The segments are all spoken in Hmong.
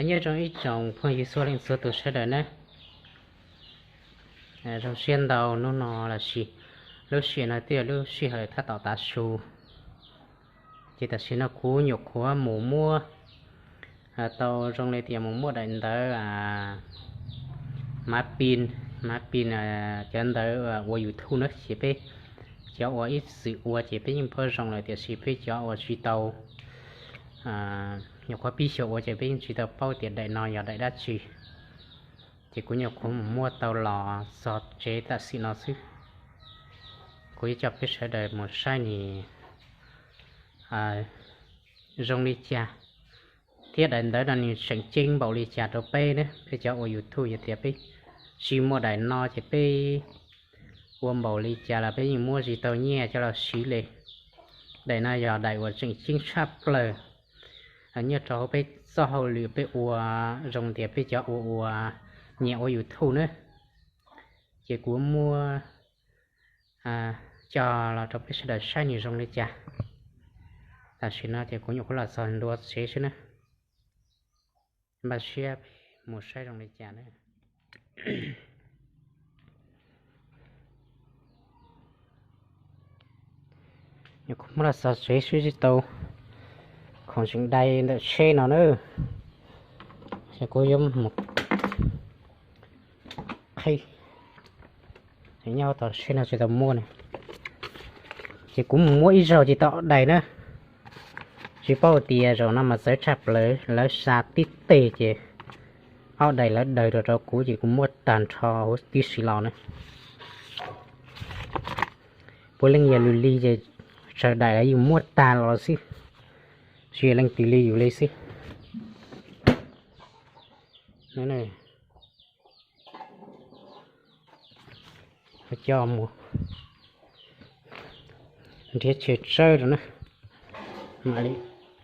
Nyob zoo ib tsoom phooj ywg txhua leej txhua tus sawv daws nawb. Zoo siab ntau hnub no los sis lub sij hawm no twb yog lub sij hawm tab tom tav su, ces tam sim no kuv nyuam qhuav mus muab tau zoo li tias mus muab daim ntawv mav pin, mav pin, cov ntawv ua YouTube na ces peb cov uas ib txwm ua ces peb yeej paub zoo lawm tiam sis peb cov uas tsis tau, nyuam qhuav pib xyaum ua ces peb yeej tsis tau paub tias daim no yog daim dab tsi. Ces kuv nyuam qhuav mus muab tau los txog tsev tam sim no xwb. Kuv yuav coj peb sawv daws mus saib nis zoo li cas thiab daim ntawv no nws tseem ceeb npaum li cas rau peb na, peb cov ua YouTube. Yog tias peb tsis muaj daim no ces peb ua npaum li cas los peb yeej muab tsis tau nyiaj coj los siv li. Daim no yog daim uas tseem ceeb tshaj plaws nyob rau hauv peb txoj hauj lwm peb ua, zoo tias peb cov ua ua, nyiam ua YouTube na. Ces kuv muab coj los rau peb sawv daws saib nws zoo li cas. Tam sim no ces kuv nyuam qhuav los txog ntua tsev xwb na. Npaj siab peb mus saib zoo li cas na. Nyuam qhuav muab los txog tsev xwb tsis tau khoom tseem dai ntawm tsheb no na. Ces kuv yuav mus qhib, nyob tom tsheb no tsis tau muab na. Ces kuv mus muab ib zaug ces tau ob daim na. Tsis paub tias zaum no mas txawv tshaj plaws, lawv xa tib teg ces ob daim lawv daws rau rau kuv ces kuv muab tag nrho huv tib si los na. Puav leej yog lus li ces sawv daws lawv yeej muab tag los xwb, tsis yog leej twg li yus li xwb. Coj mus nrhiav chaw tsawb rau na, mam li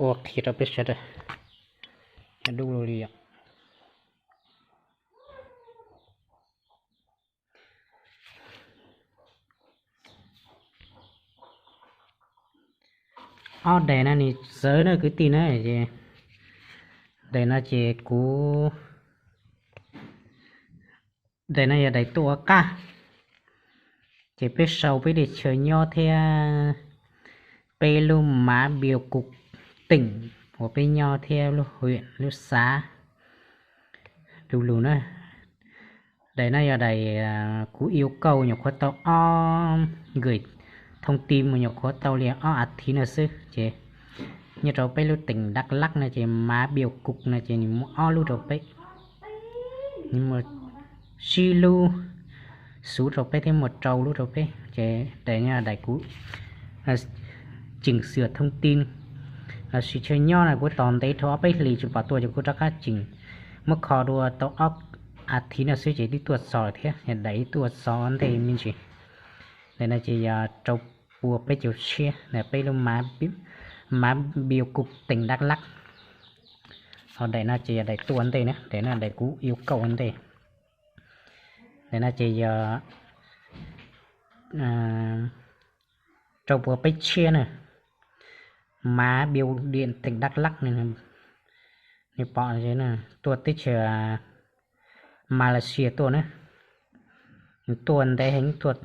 ua qhia rau peb sawv daws. Dub li yom. Ob daim no nws txawv na kwv tij na. Daim no ces kuv, daim no yog daim tuaj ua qaj, ces peb sau peb li chaw nyob thiab peb lub mav biu kuv teem uas peb nyob thiab lub hwm lub xav du lug na. Daim no yog daim kuv iu kauj nyuam qhuav tau ob nkawm thooj ti mus nyuam qhuav tau li ob as thiv no xwb ces nyob rau peb lub teem Dak Lak no ces mav biu kuv no ces nws muaj ob lub rau peb, nws muaj tsib lub xuv rau peb thiab muaj rau lub rau peb ces daim no daim kuv ceem xwm thooj ti los sis chaw nyob no kuv tos ntev dhau ob peb hlis tsis pom tuaj ces kuv rov qab ceem muab kho dua tau ob as thiv no xwb ces twb tuaj txog lawm thiab, daim ib tuaj txog ua ntej me ntsis. Daim no ces yog rau pua peb caug tshiab, peb lub mav biu kuv teem Dak Lak. Ho daim no ces yog daim tuaj ua ntej na, daim no daim kuv iu kauj ua ntej. Daim no ces yog rau pua peb tshiab na, mav biu diam teem Dak Lak. Nws pom tuaj teb chaws Malaysia tuaj na, nws tuaj ntev heev tuaj.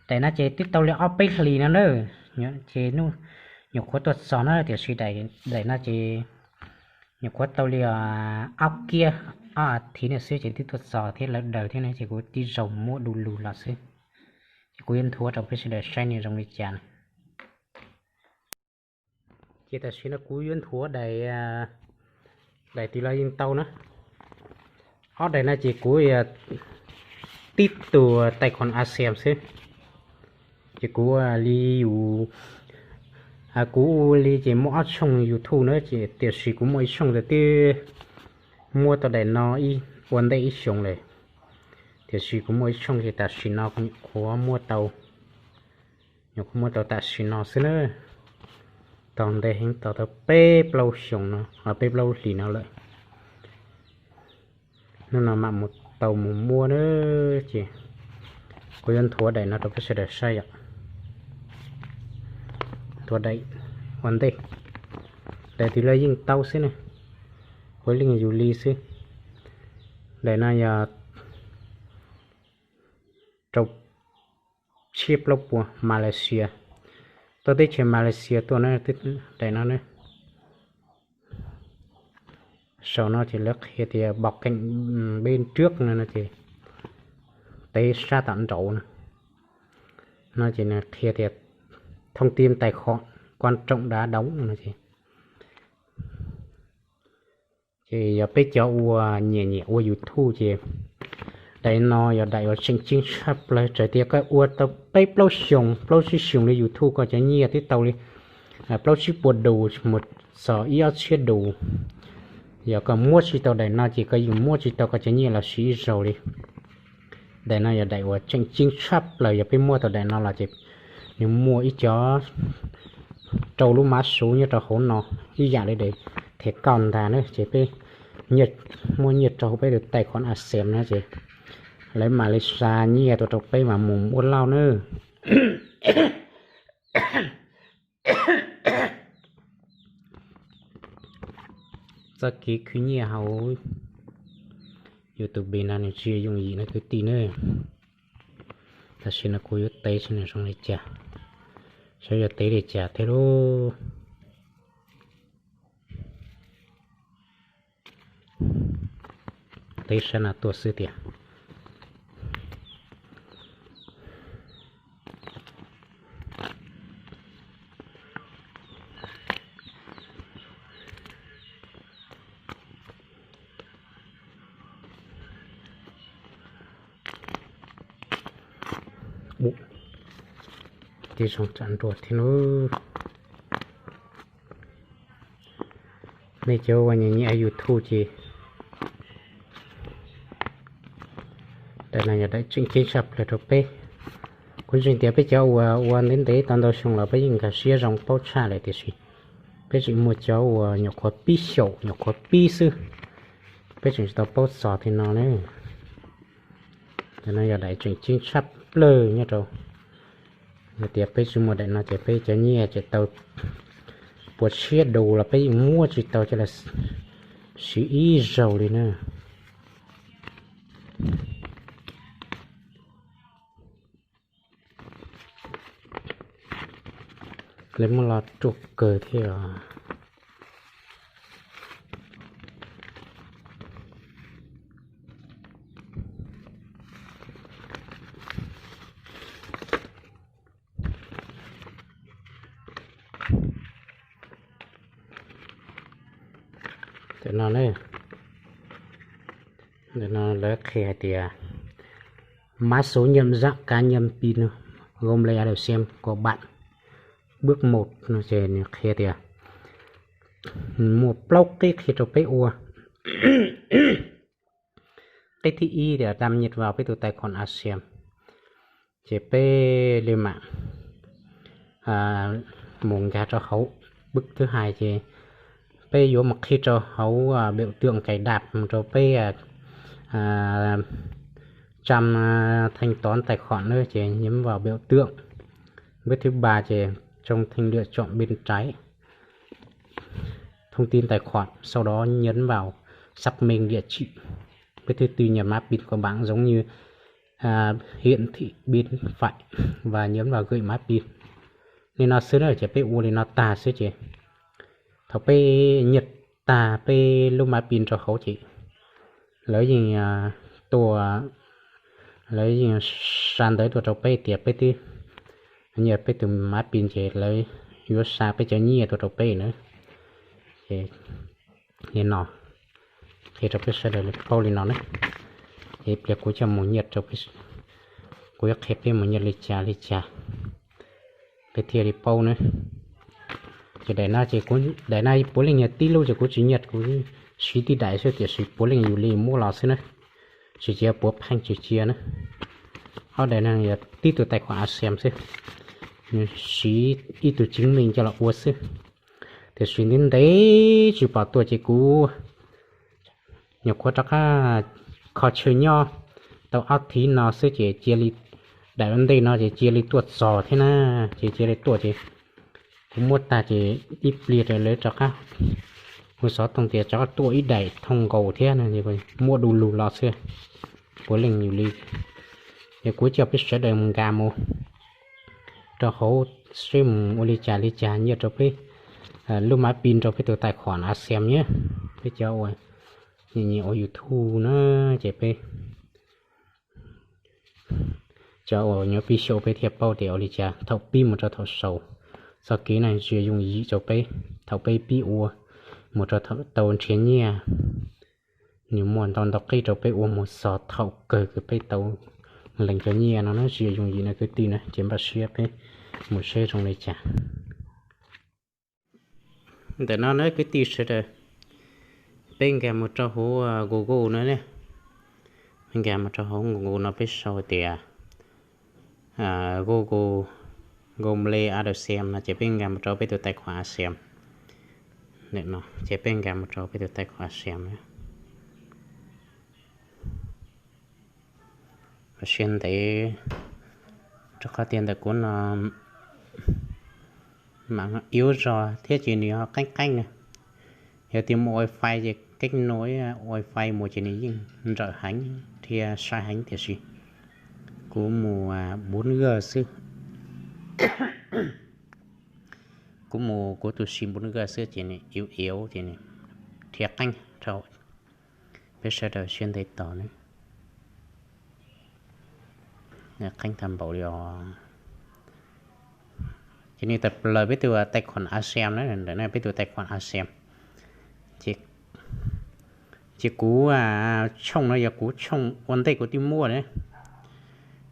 Daim no ces twb tau li ob peb hlis no na, ces nyuam qhuav tuaj txog na tiam sis daim no ces nyuam qhuav tau li ob kiab ob as thiv no xwb ces twb tuaj txog thiab lawv daws thiab na ces kuv tib zaug muab du lug los xwb. Ces kuv yuav nthuav rau peb sawv daws saib nws zoo li cas na. Ces tam sim no kuv yuav nthuav daim, daim tis los yeej tau na. Ob daim no ces kuv tib tug tais khoom ASEAN xwb. Ces kuv li yus, kuv ua li ces muaj ob tshooj YouTube na ces tiam sis kuv muaj ib tshooj twb muab tau daim no ua ntej ib xyoos lawm. Tiam sis kuv muaj ib tshooj ces tam sim no kuv nyuam qhuav muab tau, nyuam qhuav muab tau tam sim no xwb na. Tau ntev heev, tau tau peb plaub xyoos no, peb plaub hlis no lawm. Hnub no mam mus tau mus muab na, ces kuv yuav nthuav daim no rau peb sawv daws saib yom. Nthuav daim ua ntej, daim tis los yeej tau xwb na. puav leej yus li xwb. Daim no yog rau tshiab plaub puas Malaysia, tuaj teb chaws Malaysia tuaj na. Daim no na, saum no ces lawv qhia tias bọc cạnh bên trước no no ces teb sab tom nraud no. No ces nws qhia tias thông tin tài khoản quan trọng đã đóng no ces ces yog peb cov uas nyiam nyiam ua YouTube ces daim no yog daim uas tseem ceeb tshaj plaws. Txawm tias koj ua tau peb plaub xyoos plaub tsib xyoos li YouTube koj cov nyiaj twb tau li plaub tsib puas dus mus txog ib ob txhiab dus. Yog koj muab tsis tau daim no ces koj yeej muab tsis tau koj cov nyiaj los sis ib zaug li. Daim no yog daim uas tseem ceeb tshaj plaws, yog peb muaj tau daim no los ces nws muaj ib co rau lub mã số nyob rau hauv no ib yam li daim thẻ cào ntag na ces peb muaj nyiaj rau hauv peb tus tài khoản AdSense no ces lawv mam li xa nyiaj tuaj rau peb mas mus ua lauj na. Txoj kev khwv nyiaj hauv YouTube no nws tsis yooj yim no kwv tij ne. Tam sim no kuv yuav teb saib nws zoo li cas, saib yuav teb li cas thiab lauj. Teb sab no tuaj xwb tiag. Ub, tib zoo tsam nruas thiab lauj. Nej cov uas nyiam nyiam YouTube ces daim no yog daim tseem ceeb tshaj plaws rau peb. Kuv ntseeg tias peb cov uas ua ntev ntev tau ntau xyoo los peb yeej nkag siab zoo paub tshaj lawm tiam sis peb tseem muaj cov uas nyuam qhuav pib xyaum nyuam qhuav pib xwb, peb tseem tsis tau paub txog tej no na. Daim no yog daim tseem ceeb tshaj plaws nyob rau, yog tias peb tsis muaj daim no ces peb cov nyiaj ces tau puas tshiab dus los peb yeej muab tsis tau coj los siv ib zaug li na. Lawv muab los ruaj kawg thiab os. Ntawm no, ntawm no lawv qhia hais tias mã số nhận dạng cá nhân PIN gồm là đầu xem của bạn. Bước một no ces nws qhia tias muaj plaub qib qhia rau peb ua. Qib thib ib tias đăng nhập vào peb tus tài khoản AdSense. Ces peb li mam mus nkag rau hauv. Bước thứ hai ces peb yuav mus qhia rau hauv biểu tượng cài đặt mus rau peb trang thanh toán tài khoản na ces nhấn vào biểu tượng. Bước thứ ba ces trong thanh lựa chọn bên trái thông tin tài khoản, sau đó nhấn vào xác minh địa chỉ. Bước thứ tư nhập mã PIN của bạn giống như hiển thị bên phải và nhấn vào gửi mã PIN. Li no xwb na ces peb ua li no tag xwb ces thaum peb nhập tag peb lub mã PIN rau hauv ces lawv yeej tua, lawv yeej xa ntawv tuaj rau peb tias peb twb nhập peb tus mã PIN ces lawv yuav xa peb cov nyiaj tuaj rau peb na. Ces li no, qhia rau peb sawv daws paub li no na. Ces ib pliag kuv coj mus nhập rau, kuv yuav qhia peb mus nhập li cas li cas peb thiaj li paub na. Ces daim no ces, daim no puav leej yog tib lub ces kuv tsis nhập, kuv siv tib daim xwb tiam sis puav leej yus li muab los xwb na, tsis cia puav pheej tsis cia na. Ob daim no yog tib tug tài khoản AdSense xwb, nws siv ib tug chứng minh coj los ua xwb. Tiam sis ntev ntev tsis pom tuaj ces kuv nyuam qhuav rov qab kho chaw nyob tau ob thiv no xwb ces cia li, daim ua ntej no ces cia li tuaj txog thiab na, ces cia li tuaj ces kuv muab tag ces ib pliag lawv rov qab Kuv xov tooj tias tsov tuaj ib daim thooj nkaus thiab no, muaj du lug los xwb. Puav leej yus li, yog kuv coj peb sawv daws mus nkag mus rau hauv seb mus ua li cas li cas nyiaj rau peb lub mab pi rau peb tus tais khuam a xiam nyab. Peb cov uas nyiam ua YouTube na, ces peb cov uas nyob pib xyaum peb thiaj paub tias ua li cas thaum pib mus rau thaum xaus. Txoj kev no tsis yooj yim rau peb. Thaum peb pib ua mus rau tau nrhiav nyiaj, nws muaj ntau ntau qib rau peb ua mus txog thaum kawg kws peb tau lees cov nyiaj no na, tsis yooj yim na kwv tij na, ces npaj siab peb mus saib zoo li cas. Ntawm no na kwv tij sawv daws, peb nkag mus rau hauv Google no, nkag mus rau hauv Google no peb sau tias Google, Google AdSense no ces peb nkag mus rau peb tus tais khuam AdSense. Ces peb nkag mus rau peb tus tais khuam AdSense. Siab ntev, rau qhov tias ntawm kuv no mas iab zog thiab ces nws ho qeeb qeeb na. Yog tias mus wifi ces keeb no wifi mus ces nws yeej nrawm heev thiab sai heev tiam sis kuv mus npun ga xwb. Kuv mus kuv tus sim npun ga xwb ces nws iab iab ces nws thiab qeeb rau. Peb sawv daws siab ntev tos ne. Qeeb tag npaum li os. Ces nws tawm plaws peb tus tais khuam AdSense na, ntawm no peb tus tais khuam AdSense. Ces kuv tshooj no yog kuv tshooj ua ntej kuv twb muaj na,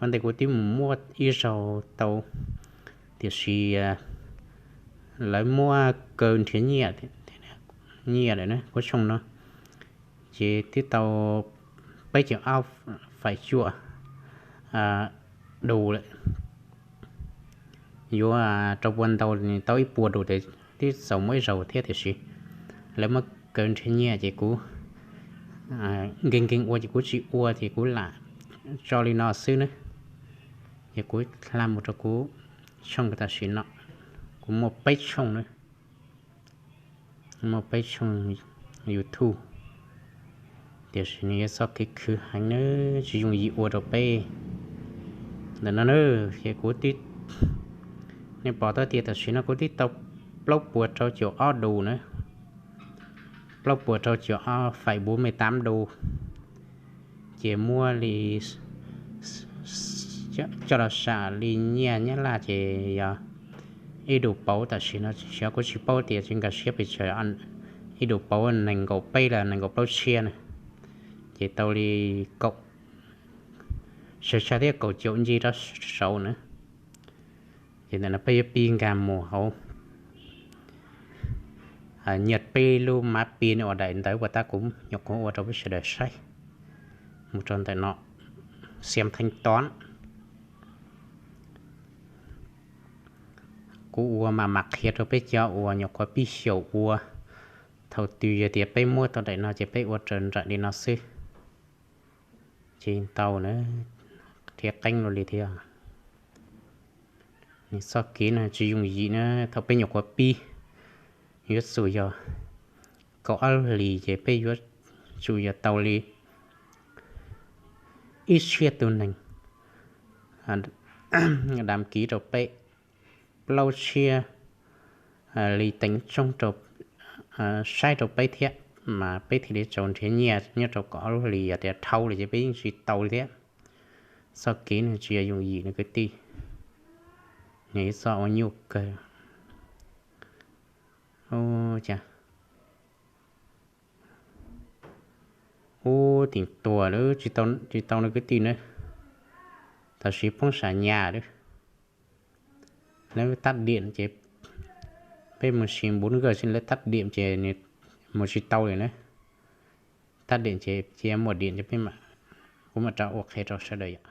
ua ntej kuv twb mus muaj ib zaug tau, tiam sis lawv muab kaw nrhiav nyiaj, nyiaj lawm na kuv tshooj no. Ces twb tau peb caug ob faim cuaj du lawm. Yuav rau puas ntau tau ib puas du ces twb txaus muaj ib zaug thiab tiam sis lawv muab kaw nrhiav nyiaj ces kuv nkees nkees ua ces kuv tsis ua ces kuv lam tso li no xwb na. Ces kuv hla mus rau kuv tshooj tam sim no, kuv muaj peb tshooj na, muaj peb tshooj YouTube. Tiam sis nws yog txoj kev khwv heev na, tsis yooj yim ua rau peb. Ntawm no na, ces kuv, nej pom tau tias tam sim no kuv twb tau plaub puas rau caum ob du na, plaub puas rau caum ob faim npuv me tab du. Ces muaj li, coj los sam li nyiaj Nyab Laj ces yog ib du pauv tam sim no, xyov kuv tsis paub tias tsis nkag siab pes tsawg, ib du pauv nees nkaum peb los nees nkaum plaub tshiab na. Ces tau li kaum, sawv tshaj thiab kaum caum nce rau saud na. Ces ntawm no peb yuav pib nkag mus hauv nyiaj peb lub mab pi no ua daim ntawv uas tab kuv nyuam qhuav ua rau peb sawv daws saib. Mus rau ntawm no, xiam theej tob. Kuv ua mas mam qhia rau peb cov uas nyuam qhuav pib xyaum ua. Thaum twg yog tias peb muab tau daim no ces peb ua raws nraim li no xwb. Ces tau na, thiab qeeb luaj li thiab. Nws txoj kev no tsis yooj yim na, thaum peb nyuam qhuav pib, yuav tsum yog kaum ob hlis ces peb yuav tsum yog tau li ib tshiab tus neeg dam kiv rau peb, plaub tshiab li teev tsoog rau, saib rau peb thiab, mas peb thiaj li tau nrhiav nyiaj nyob rau kaum ob hlis. Yog tias dhau li ces peb yeej tsis tau li thiab. Txoj kev no tsis yog yooj yim no kwv tij, nws ib txoj ua nyuaj kawg. Ub, tim tuas lawm, tsis tau no kwv tij na, tam sim poob sam nyas lawm. Lawv tab diam ces peb mus sim npuv nkawj xwb, lawv tab diam ces mus tsis tau li na. Tab diam ces cia muaj diam ces peb, kuv mam rov ua qhia rau sawv daws yom.